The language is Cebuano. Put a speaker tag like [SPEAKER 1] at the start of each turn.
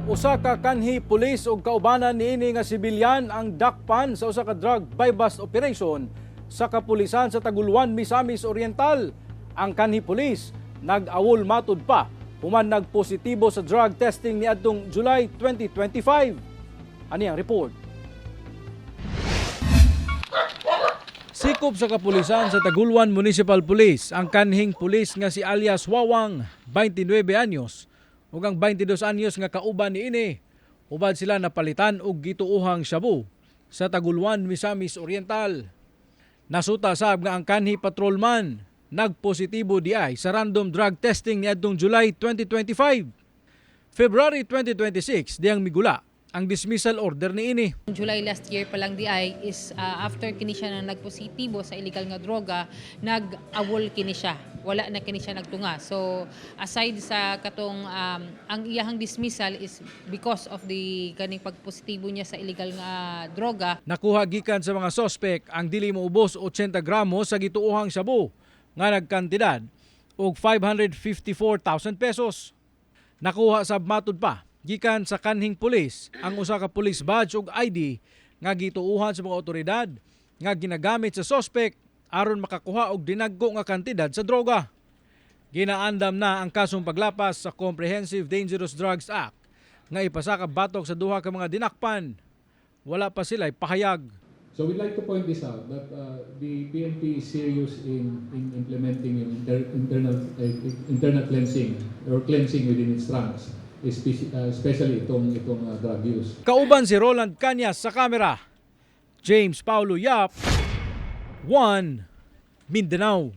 [SPEAKER 1] Usa ka kanhi pulis ug kaubanan niini nga sibilyan ang dakpan sa usa ka drug buy-bust operation sa kapulisan sa Taguluan, Misamis Oriental. Ang kanhi pulis nag-awol matud pa human nagpositibo sa drug testing niadtong July 2025. Ani ang report. Sikop sa kapulisan sa Taguluan Municipal Police ang kanhing pulis nga si alias Wawang, 29 anyos, ug ang 22 anyos nga kauban niini. Ubad sila napalitan og gituohang shabu sa Taguluan, Misamis Oriental. Nasuta sab nga ang kanhi patrolman nagpositibo diay sa random drug testing niadtong July 2025. February 2026 diyang migula ang dismissal order niini.
[SPEAKER 2] July last year pa lang di ay is after kini siya na nagpositibo sa illegal nga droga, nag-awol kini siya. Wala na kini siya nagtunga. So aside sa katong ang iyahang dismissal is because of the kaning pagpositibo niya sa illegal nga droga.
[SPEAKER 1] Nakuha gikan sa mga sospek ang dili moubos 80 gramos sa gituohang shabu nga nagkantidad og 554,000 pesos. Nakuha sab matud pa gikan sa kanhing pulis ang usa ka police badge ug ID nga gituohan sa mga otoridad nga ginagamit sa sospek aron makakuha og dinagko nga kantidad sa droga. Ginaandam na ang kasong paglapas sa Comprehensive Dangerous Drugs Act nga ipasaka batok sa duha ka mga dinakpan. Wala pa sila pahayag.
[SPEAKER 3] So we'd like to point this out, that the PNP is serious in implementing yung internal cleansing or cleansing within its ranks, especially itong drug use.
[SPEAKER 1] Kauban si Roland Cañas sa kamera. James Paulo Yap, 1 Mindanao.